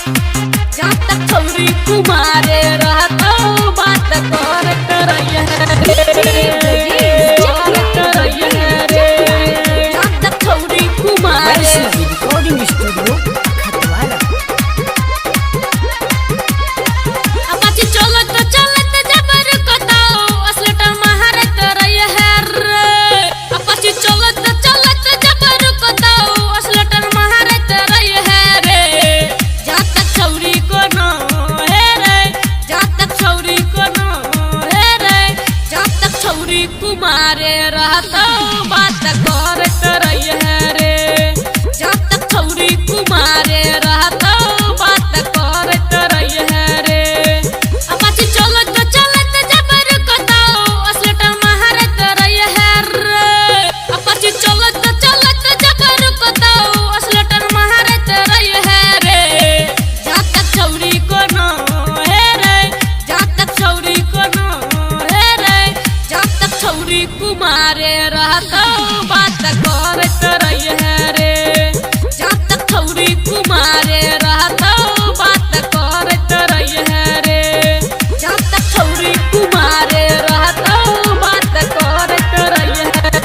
जहाँ तक छौरी कुमारे रहतो बात करत रहिए करत रहिए रे। जहाँ तक छौरी कुमारे Vaishnavi recording studio Khatwara. Apache चलत चलत जबर कताओ असलटा महारत रहिए रे। अपाची चलत चलत जबर कताओ असलटा महारत रहिए रे। जहाँ तक छौरी को न हे रे, जहाँ तक छौरी को न हे रे, जहाँ तक छौरी कुमारे रहतो बात करत रहिए रे। जहाँ तक छौरी कुमारे रहतो बात करत रहिए रे। अपाची चलत चलत जबर कताओ असलटा महारत रहिए रे। अपाची चलत चलत जबर कताओ असलटा महारत रहिए रे। जहाँ तक छौरी को न हे रे, जहाँ तक छौरी को न हे रे, जहाँ तक छौरी कुमारे रहतो बात करत रहिए रे। जहाँ तक छौरी कुमारे रहतो बात करत रहिए रे। जहाँ तक छौरी कुमारे रहतो बात करत रहिए रे,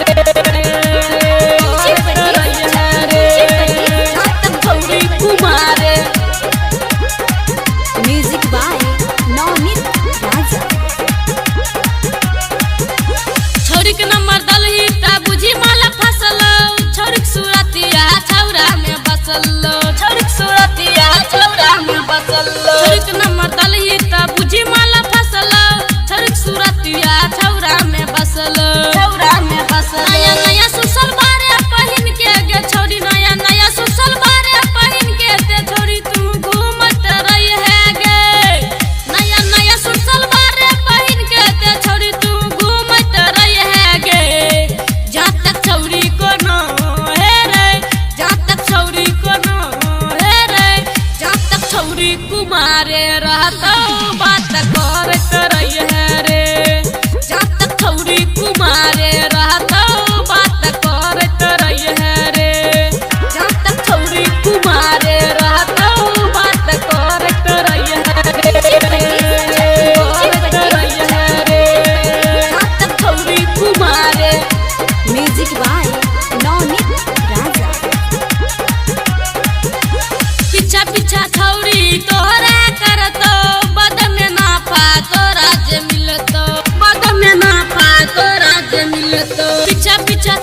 करत रहिए रे। जहाँ तक छौरी कुमारे। म्यूजिक बाय नवनीत राजा। छौरी के नंबर दलही त बुझी माला फसल, छौरी के सुरतिया छौरा में बसल, छौरी के सुरतिया छौरा में बसल। छौरी के नंबर दलही त बुझी माला फसल, छौरी के सुरतिया छौरा में बसल, छौरा में बसल। नया नया सुसल बारे पहिन के गे छौरी, नया नया सुसल बारे पहिन के ते छौरी तू घूमत रही है गे। नया नया सुसल बारे पहिन के ते छौरी तू घूमत रही है गे। जहाँ तक छौरी को न हे रे, जहाँ तक छौरी को न हे रे, जहाँ तक छौरी कुमारे रहतो बात करत रहिए रे। जहाँ तक छौरी कुमारे रहतो बात करत रहिए रे। जहाँ तक छौरी कुमारे रहतो बात करत रहिए रे, करत रहिए रे। जहाँ तक छौरी कुमारे। म्यूजिक बाय नवनीत राजा। पीछा पीछा छौरी तोहरा करतो, बद में नाफा तोरा जे मिलतो, बद में नाफा तोरा जे मिलतो। पीछा पीछा